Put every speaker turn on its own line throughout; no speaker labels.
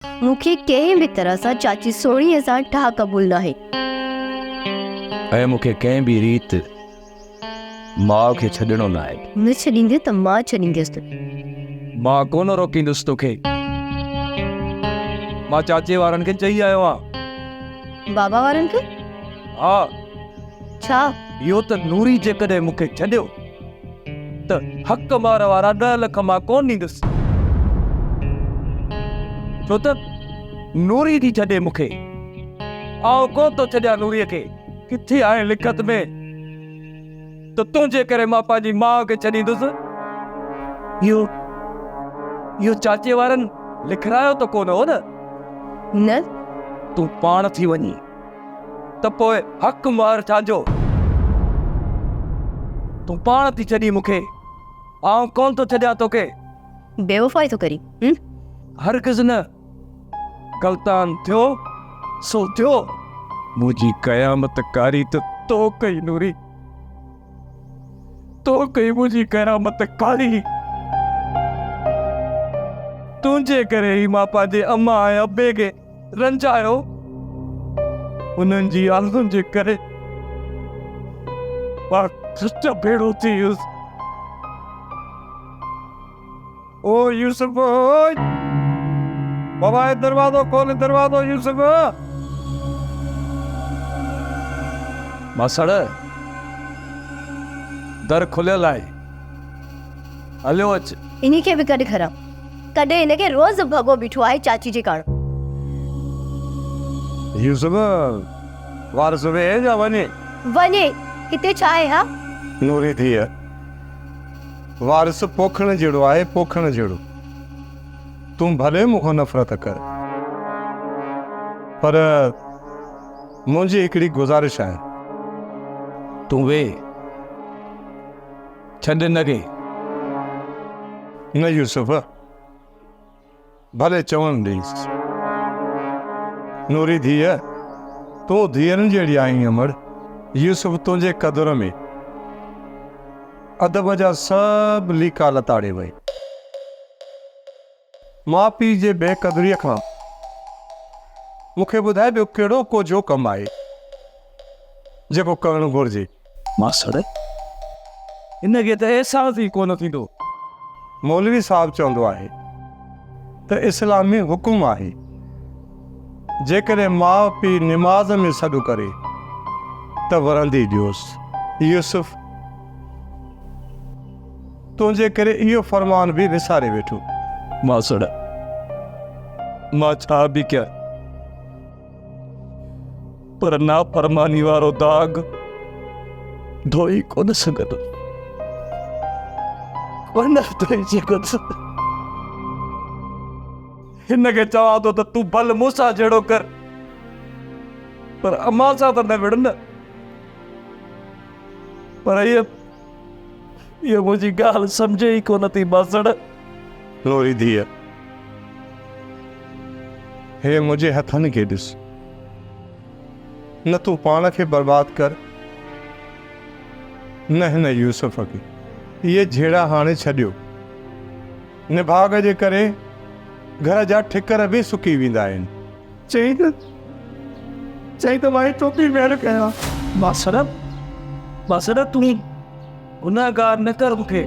مون کي ڪنهن به طرح سان چاچي سهڻيء سان ٺاهه قبول ناهي.
۽ مون کي ڪنهن به ريت ماء کي ڇڏڻو ناهي.
نه ڇڏيندين ته مان ڇڏينديس.
مان ڪونه روڪيندس توکي. مان چاچي وارن کي چئي آيو آهيان.
بابا وارن کي؟
ها.
ڇا؟
اهو ته نوري جيڪڏهن مون کي ڇڏيو ته حق مهر وارا ڏهه لک مان ڪونه ڏيندس. ڇو ته نوري ٿي ڇڏي مون کي. آئون ڪونه ٿو ڇڏيان نوريء کي. ڪٿي آهي لکت ۾ ته تنهنجي ڪري مان پنهنجي ماء کي ڇڏيندس. اهو اهو چاچي وارن لکرايو ته ڪونه هو نه؟
نه.
تون پاڻ ٿي وڃين. ته پوء حق مهر ڇا جو؟ تون پاڻ ٿي ڇڏين مون کي، آئون ڪونه ٿو ڇڏيان توکي.
بيوفائي ٿو ڪرين، هم؟
هرگز نه، غلطان ٿيو سو ٿيو. منهنجي قيامت ڪاري ته تو ڪئي نوري، تو ڪئي منهنجي قيامت ڪاري. تنهنجي ڪري ئي مان پنهنجي امان ۽ ابي کي رنجايو، انهن جي آنهن جي ڪري مان کٽ ڀيڙو ٿي ويس.
او يوسف! بابا هي دروازو کول دروازو يوسف!
ماسڙ! در کليل آهي، هليو اچ.
انهي کي به گڏ کڻان. ڪڏهن هن کي روز ڀڳو بيٺو آهي چاچي جي ڪاڻ.
يوسف، وارث ويهي يا وڃي؟
وڃي، هتي ڇا آهي ها؟
نوري ڌيء، وارث پوکڻ جهڙو آهي، پوکڻ جهڙو. تون ڀلي مون کان نفرت ڪر، پر منهنجي هڪڙي گذارش آهي.
تون ويهه. ڇڏ هن کي.
نه يوسف، ڀلي چوڻ ڏينس. نوري ڌيء، تون ڌيئرن جهڙي آهين امڙ. يوسف تنهنجي قدر ۾ ادب جا سڀ ليڪا لتاڙي وئي. ماء پيء جي بي قدريء کان مون کي ٻڌاء ٻيو ڪهڙو ڪوجهو ڪم آهي، جيڪو ڪرڻ گهرجي؟
ماسڙ، هن کي ته احساس ئي ڪونه ٿيندو.
مولوي صاحب چوندو آهي ته اسلامي حڪم آهي، جيڪڏهن ماء پيء نماز ۾ سڏ ڪري ته ورندي ڏيوس. يوسف! تنهنجي ڪري اهو فرمان به وساري ويٺو.
ماسڙ، مان ڇا به ڪيان، پر نافرماني وارو داغ ڌوئي ڪونه سگهندس. ڪونه ڌوئي سگهندس. هن کي چوان ٿو ته تون ڀل مون سان جهيڙو ڪر، پر امان سان ته نه وڙهه نه. پر هيء هيء منهنجي ڳالهه سمجهي ئي ڪونه ٿي ماسڙ.
نوري ڌيء، هي منهنجي هٿن کي ڏس. نه تون پاڻ کي برباد ڪر، نه هن يوسف کي. اهي جهيڙا هاڻي ڇڏيو. نڀاڳ جي ڪري گهر جا ٺڪر به سڪي ويندا آهن. چيائين ته چيائين ته مان هي ٽوپي ميڙ ڪيان.
ماسڙ، ماسڙ تون گنهگار نه ڪر مون کي.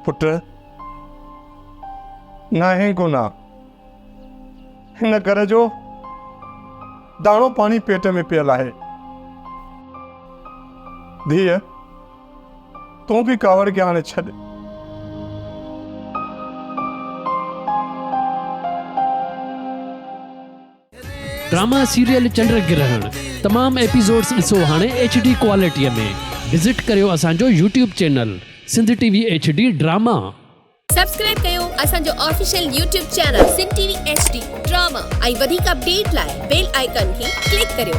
پٽ، ناهي گناهه. هن گهر جو داڻو پاڻي پيٽ ۾ پيل آهي. ڌيء، تون به ڪاوڙ کي هاڻي ڇڏ.
ڊراما سيريل چنڊ گرهڻ تمام ايپيسوڊس ڏسو هاڻي ايڇ ڊي ڪوالٽي ۾ وزٽ ڪريو اسان جو YouTube channel Sindh T V H D drama.
Subscribe ڪيو اسان جو official YouTube channel Sindh T V H D drama ۽ وڌيڪ اپڊيٽ لاء بيل آئيڪان کي ڪلڪ ڪريو.